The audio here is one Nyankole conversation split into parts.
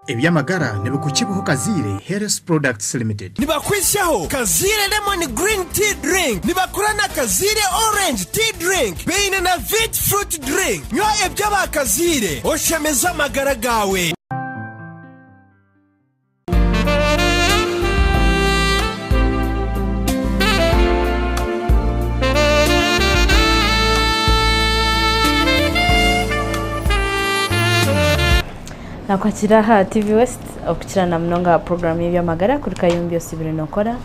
Eby'amagara nibikukibwaho Kaziire Health Products Limited. Nibakwitsyaho Kaziire Lemon Green Tea Drink, nibakora na Kaziire Orange Tea Drink, baine na Vit Fruit Drink. Nywa eby'aba Kaziire oshemeze amagara gaawe. Nakwakira aha TV West okukira na munonga aha puroguraamu y'eby'amagara kuri Kayumbi osiibire nookora.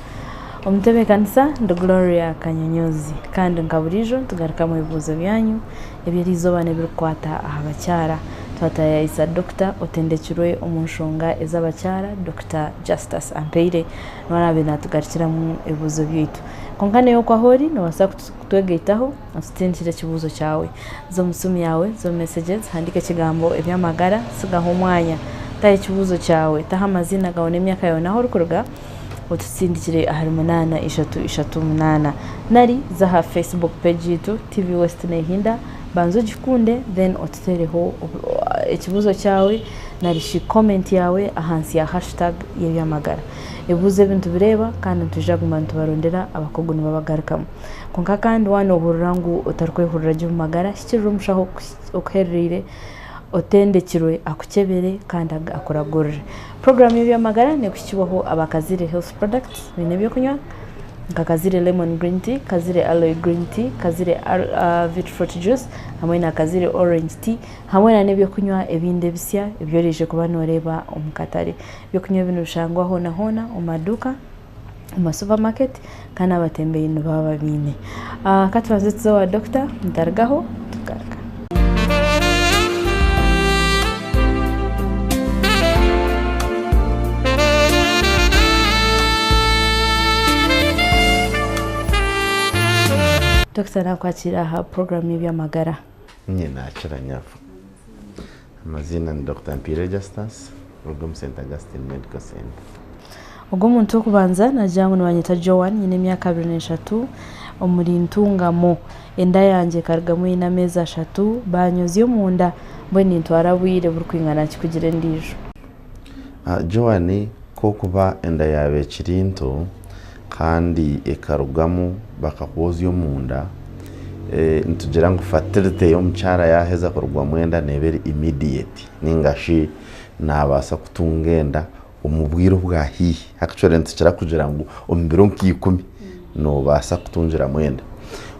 Omutebeekanisa ndi Gloria Kanyonyozi kandi nka buriijo nitugarukamu ebibuuzo byanyu eby'eriizooba n'ebirikukwata aha bakyara. Twataayaayisa Dokita otendekirwe omu nshonga ez'abakyara, Dokita Justus Ampaire niwe araabe naatugarukiramu ebibuuzo byaitu. Kwonka naiwe oku ahu ori noobaasa kutwegaitaho otutindikire ekibuuzo kyawe. Za omu simu yaawe, za omu messages, handiika ekigambo eby'amagara, tsigaho omwanya, taho ekibuuzo kyawe, taho amaziina gaawe n'emyaka yaawe n'ahu orikuruga, otusindikire ahari munaana ishatu ishatu munaana. Nari za aha Facebook page yaitu TV West Nehinda, banza ogikunde then otuteereho ekibuuzo kyawe nari shi comment yaawe ahansi ya hashtag y'eby'amagara. Ebibuuzo ebi nitubireeba kandi nitwija kuguma nitubarondera abakugu nibabagarukamu. Kwonka kandi waaba noohurira ngu otarikwehurira gye omu magara, hikirira omushaho okuherereire otendekirwe akukyebere kandi akuragurire. Puroguraamu y'eby'amagara neekuhikibwaho aba Kazire Health Products, baine ebyokunywa nka Kazire Lemon Green Tea, Kazire Aloe Green Tea, Kazire Beetroot Juice hamwe na Kazire Orange Tea hamwe nana ebyokunywa ebindi ebisya ebi oraije kuba nooreeba omu katare. Ebyokunywa ebi nibishangwa hoona hoona omu maduuka. omu ma supermarket kandi abatembeyi nibaba babiine. Ka tubanze tuze owa dokita ntarugaho tugaruka. Dokita nakwakira aha puroguramu y'ebyamagara. Nye nakira nyabo. Amaziina ni Dokita Mpiire Justus kuruga omu St Augustine Medical Centre. Ogu omuntu w'okubanza naagira ngu nibanyeta Joan, nyine emyaka 23, omuri Ntungamo. Enda yangye ekarugamu eine ameezi ashatu, baanyozya omunda, mbwenu nintwara bwire burikwingana ki kugira endiijo? Joan, ku okuba enda yaaba ekiri nto kandi ekarugamu bakakwozya omunda, nitugira ngu fertility y'omukyara yaaheza kurugwamu enda neeba eri immediate nainga shi naabaasa kutunga enda omu bwire obwa haihi. Actually nitukira kugira ngu omu biro nka ikumi noobaasa kutungiramu enda.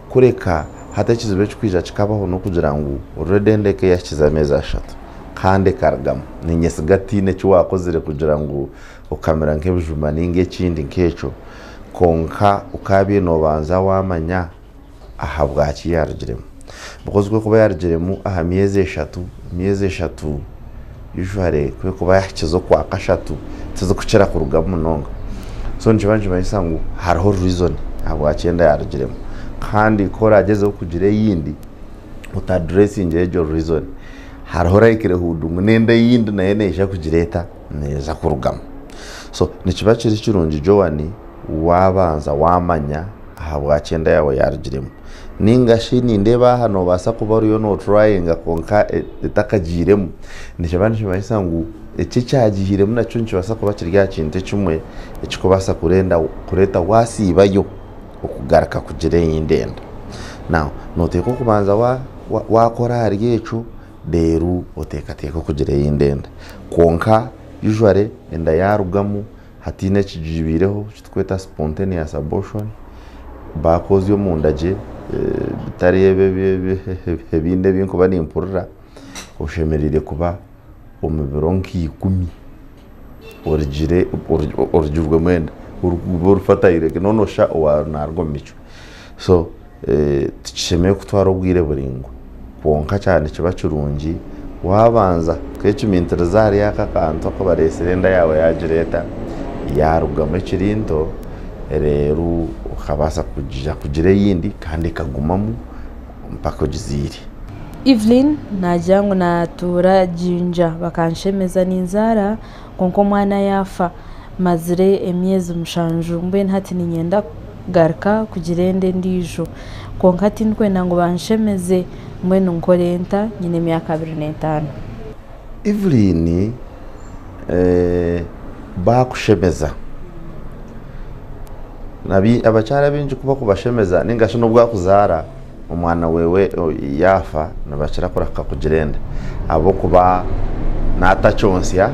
Kureka hati ekizibu ekirikwija kikabaho n'okugira ngu already enda ekaba eyahikize ameezi ashatu kandi ekarugamu. Niinyesiga tihaine eki waakozire kugira ngu okamira nk'ebijuma nainga ekindi nk'ekyo kwonka okaabaire noobanza waamanya ahabwaki yaarugiremu. Because ku erikuba yaarugiremu aha myezi eshatu, emyezi eshatu usually ku erikuba yaahikize okwa kashatu tizirikukira kurugamu munonga. So nikiba nikimanyisa ngu hariho reason ahabwaki enda yaarugiremu. Kandi ku oraagyezeho kugira eyindi otadireesingire egyo reason, hariho likelihood ngu n'enda eyindi nayo neija kugira eta, neija kurugamu. So nikiba kiri kirungi Joan waabanza waamanya ahabwaki enda yaawe yaarugiremu. Nainga shi nindeeba aha noobaasa kuba oriyo nooturayinga kwonka etakagiiremu, nikiba nikimanyisa ngu eki ekyagiihiremu nakyo nikibaasa kuba kiri aha kintu ekimwe ekirikubaasa kureeta waasiibayo okugaruka kugira eyindi enda. Now nooteekwa kubanza waakora ahari ekyo reero oteekateeke okugira eyindi enda. Kwonka usually enda yaarugamu Hataine ekigibaireho ekiturikweta spontaneous abortion, baakwozya omunda gye bitari ebi ebindi ebi ndikuba nimpurira, oshemereire kuba omu biro nka ikumi orugire orugirwemu enda orikuba ori fertile noona noshusha owaaba naaruga omu micwe. So tikishemereire kutwara obwire buraingwa kwonka kyaba nikiba kirungi waabanza kwecumitiriza ahari ako akantu aku bareetsire enda yaawe yaagira eta, yaarugamu ekiri nto reero okabaasa kugira eyindi kandi ekagumamu mpaka ogizaire. Evelyn naagira ngu naatuura Jinja bakanshemeza ninzaara kwonka omwana yaafa. Mmazire emyezi mushanju mbwenu hati niinyenda kugaruka kugira enda endiijo kwonka tindikwenda ngu banshemeze mbwenu nkore nta? Nyine emyaka 25. Evelyn Baakushemeza, abakyara abaingi ku barikubashemeza nainga shi n'obu akuzaara omwana wewe yaafa nibakira kurahuka kugira enda ahabw'okuba naatakyonsya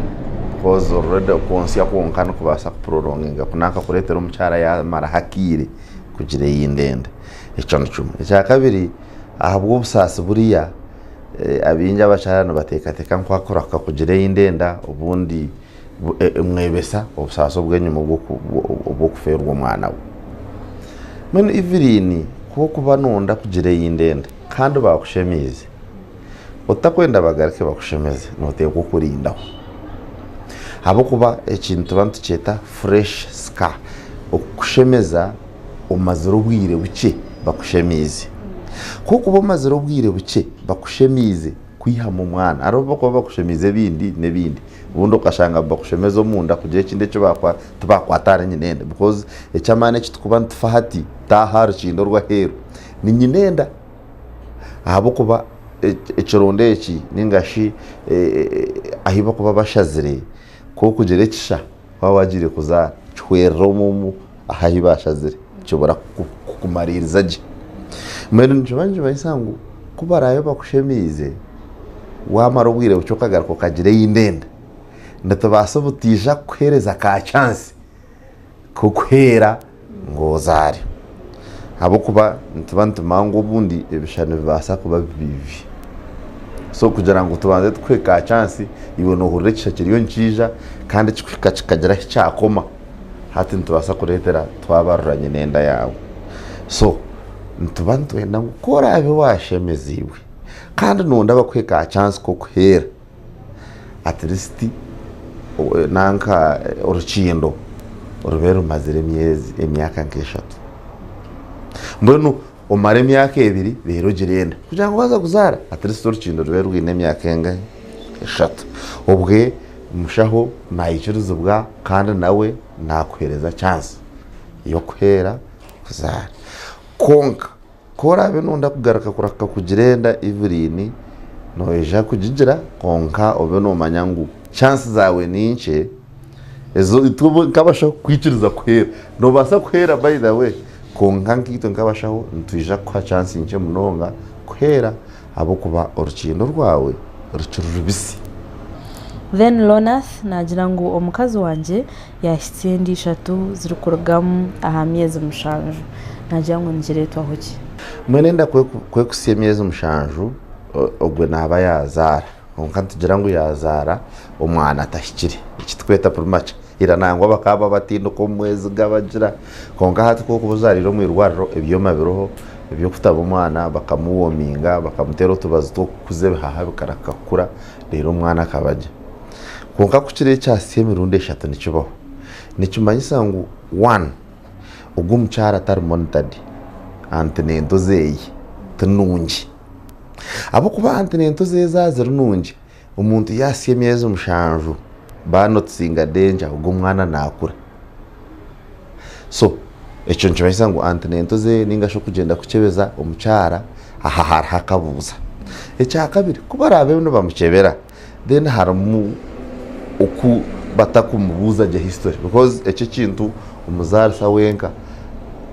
because already okwonsya kwonka nikubaasa kupuroronginga nanka kureetera omukyara yaamaraho akaire kugira eyindi enda. Ekyo ni kimwe. Ekyakabiri ahabw'obusaasi buriya abaingi abakyara nibateekateeka ngu ku akurahuka kugira eyindi enda obundi emwebesa obusaasi obw'enyima obw'okufeerwa omwana we. Mbwenu Evelyn ku orikuba nooyenda kugira eyindi enda kandi baakushemeize, otakwenda bagaruke bakushemeze nooteekwa okurindaho ahabw'okuba eki nituba nitukyeta fresh scar, okukushemeza omazire obwire bukye bakushemeize. Ku orikuba omazire obwire bukye bakushemeize kwihamu omwana, hariho obu barikuba bakushemeize ebindi n'ebindi. Obundi okashanga nibakushemeza omunda kugira ekindi eki baakwata, tibaakukwata ahari nyinenda because eky'amaani eki turikuba nitufa hati ti aha rukindo orw'aheeru, ni nyinenda ahabw'okuba ekironda eki nainga shi ahu barikuba bashazire ku orikugira ekisha waaba waagiire kuzaara kihwerera omu ahu ahu baashazire kibura kukumariiriza gye. Mbwenu nikiba nikimanyisa ngu ku baraabe bakushemeize, waamara obwire bukye okagaruka okagira eyindi enda, nitubaasa obutaija kukuheereza ka chance k'okuheera ngu ozaare. Ahabw'okuba nituba nitumanya ngu obundi ebisha nibibaasa kuba bibi. So kugira ngu tubanze tukuhe ka chance, iwe noohurira ekisha kiriyo nikiija kandi kikuhika kikagira ahu kyakoma. Hati nitubaasa kureetera twabarura nyina enda yaawe. So nituba nitwenda ngu ku oraabe waashemeziibwe kandi nooyenda bakuhe ka chance k'okuheera, at least nanka orukindo rube rumazire emyezi emyaka nk'eshatu. Mbwenu omare emyaka ebiri reero ogire enda kugira ngu waaza kuzaara at least orukindo rube rwine emyaka engahi? Eshatu. Obwe omushaho naikirizibwa kandi nawe nakuheereza chance y'okuheera kuzaara. Kwonka ku oraabe nooyenda kugaruka kurahuka kugira enda Evelyn, noija kugigira kwonka obe noomanya ngu chance zaawe ni nkye itwe nk'abashaho kukwikiriza kuheera. Noobaasa kuheera by the way kwonka nkaitwe nk'abashaho nitwija kukuha chance nkye munonga kuheera ahabw'okuba orukindo rwawe rukiri rubisi. Then Lonath naagira ngu omukazi wangye yaahitsya enda ishatu zirikurugamu aha myezi mushanju. Naagira ngu nikireetwaho ki? Mbwenu enda ku erikuhitsya emyezi mushanju, ogwe naaba yaazaara. Kwonka nitugira ngu yaazaara omwana atahikire, eki turikweta premature. Ira nangwa bakaba babatindika omu mwezi gabagira, kwonka hati ku orikuba ozaariire omu irwariro, ebyoma biriho eby'okutaba omwana bakamuwominga, bakamuteera otubazi tw'okukuza ebihaha bikareka kukura reero omwana akaba gye. Kwonka ku kiri ekyahitsya emirundi eshatu nikibaho, nikimanyisa ngu one, ogwo omukyara tari monitored, antenatal zeeye ti nungi. Ahabw'okuba antenatal zeeye zaaba ziri nungi, omuntu yaahitsya emyezi mushanju baanotisinga danger ogwo omwana naakura. So ekyo nikimanyisa ngu antenatal zeeye nainga shi okugyenda kukyebeza omukyara aha hariho akabuuza. Ekyakabiri ku baraabe nibamukyebera then harimu oku batakumubuuza gye history because ekyo ekintu omuzaarisa wenka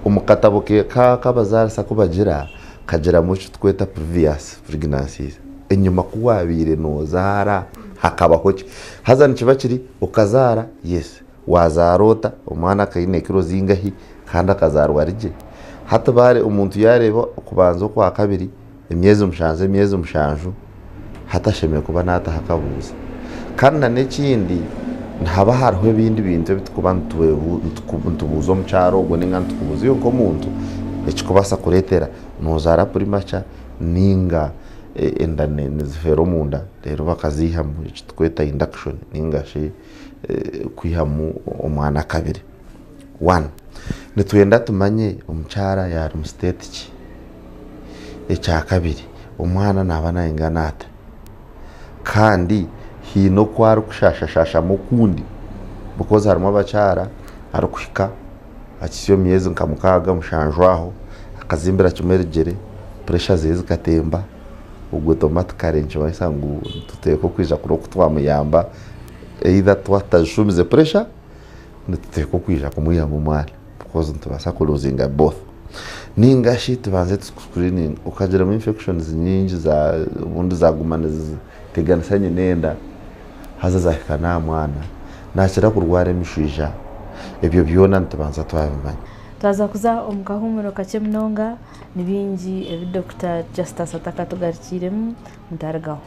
omu katabo ke k'abazaarisa aku bagira, kagiramu eki turikweta previous pregnancies, enyima ku waabaire noozaara hakabaho ki? Haza nikiba kiri okazaara yes, waazaara ota, omwana akaba aine kiro zingahi kandi akazaarwa ari gye? Hati omuntu yaareeba okubanza okwakabiri emyezi mushanju emyezi mushanju hati ashemereire kuba naataho akabuuza. Kandi na n'ekindi nihaba hariho ebindi bintu ebi turikuba nitubuuza omukyara ogwo nainga nitukubuuza iwe nk'omuntu ekirikubaasa kureetera noozaara premature nainga enda nizifeera omunda reero bakaziihamu eki turikweta induction nainga shi kwihamu omwana kabiri. One, nitwenda tumanye omukyara yaaba ari mu state ki. Ekyakabiri, omwana naaba naingana ata? Kandi haine oku arikushashashashamu okundi because harimu abakyara arikuhika akihitsya omu myezi nka mukaaga mushanju aho akazimbira kimwe ebigyere, pressure ze zikatemba, ogwo automatically nikimanyisa ngu nituteekwa kwija kureba oku twamuyamba. Either twaba tutashuumize pressure, nituteekwa kwija kumwihamu omwana because nitubaasa kuruzinga both. Ninga shi tubanze tuscreening okagiramu infections nyingi za obundi zaguma niziteganisa nyina enda haza zahika n'aha mwana nakira kurwara emishwija ebyo byona nitubanza twabimanya. Twaza kuza omu kahuumuro kakye munonga, ni bingi ebi Dokita Justus atakatugarukiiremu, mutarigaho.